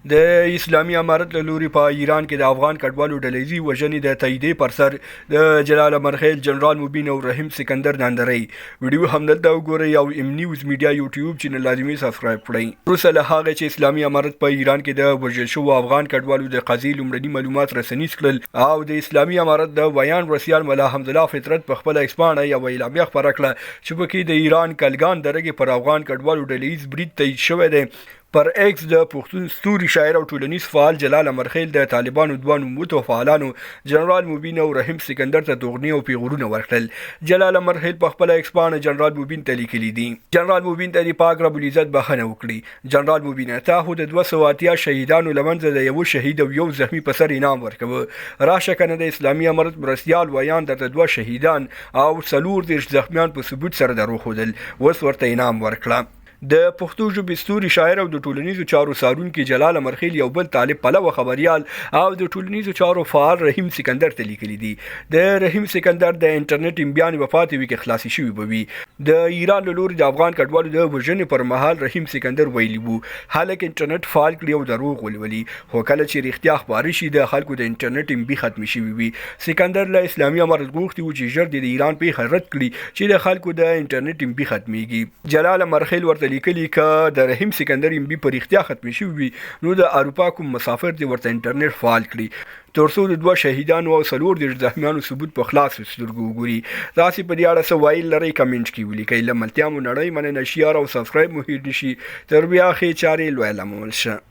د اسلامي امارت له لوري په ایران کې د افغان کډوالو ډلهییزې وژنې د تاییدې پر سر د جلال امرخیل، جنرال مبین او رحیم سکندر ناندرۍ ویډیو همدلته وګورئ او ایم نیوز میډیا یوټیوب چینل لازمي سبسکرایب کړئ. وروسته له هغه چې اسلامي امارت په ایران کې د وژل شوو افغان کډوالو د قضیې لومړني معلومات رسنیز کړل او د اسلامي امارت د ویاند مرستیال ملا حمدالله فطرت په خپله ایکسپاڼه یوه اعلامیه خپره کړه چې پکې د ایران کلګان دره کې پر افغان کډوالو ډلهییز برید تایید شوی دی. پر ایکس د پښتون ستوري شاعر او ټولنیز فعال جلال امرخیل د طالبانو دوه نوموتو فعالانو جنرال مبین او رحیم سکندر ته توغنې او پیغورونه ورکړل. جلال امرخیل په خپله ایکس پاڼه جنرال مبین ته لیکلي دي. جنرال مبین ته دې پاک رب العزت بخښنه وکړي. جنرال مبینه تا خو د 280 شهیدانو له منځه د یوه شهید او یو زخمي په سر انعام ورکوه. راشه کنه د اسلامي امارت مرستیال ویاند درته دوه شهیدان او 34 زخمیان په ثبوت سره دروښودل. اوس ورته انعام ورکړه. د پښتو ژبې ستوري شاعر او د ټولنیزو چارو څارونکي جلال امرخیل یو بل طالب پلوه خبریال او د ټولنیزو چارو فعال رحیم سکندر ته لیکلي دي. د رحیم سکندر د انټرنیټ امبیانې به پاتې وي که خلاصې شوي به وي. د ایران له لوري د افغان کډوالو د وژنې پر مهال رحیم سکندر ویلي وو، خلک انټرنیټ فعال کړي او دروغ ولولي، خو کله چې رښتیا خپاره شي د خلکو د انټرنیټ امبي ختمې شوي وي. سکندر له اسلامي امارت غوښتي وو چې ژر دې د ایران پېښه رد کړي چې د خلکو د انټرنیټ امبي ختمیږي. جلال امرخیل ورته لیکلي، که د رحیم سکندر ام بي په رښتیا ختمې شوي وي نو د اروپا کوم مسافر دې ورته انټرنیټ فعال کړي تر څو د دوه شهیدانو او 34 زخمیانو ثبوت په خلاصو سترګو وګوري. تاسې په دې اړه څه ویل لرئ کمنټ کې ولیکئ. له ملتیا مو نړۍ مننه، شیر او سبسکرایب مو هیر نشي. تر بیا ښې چارې، لوی الله مو مل شه.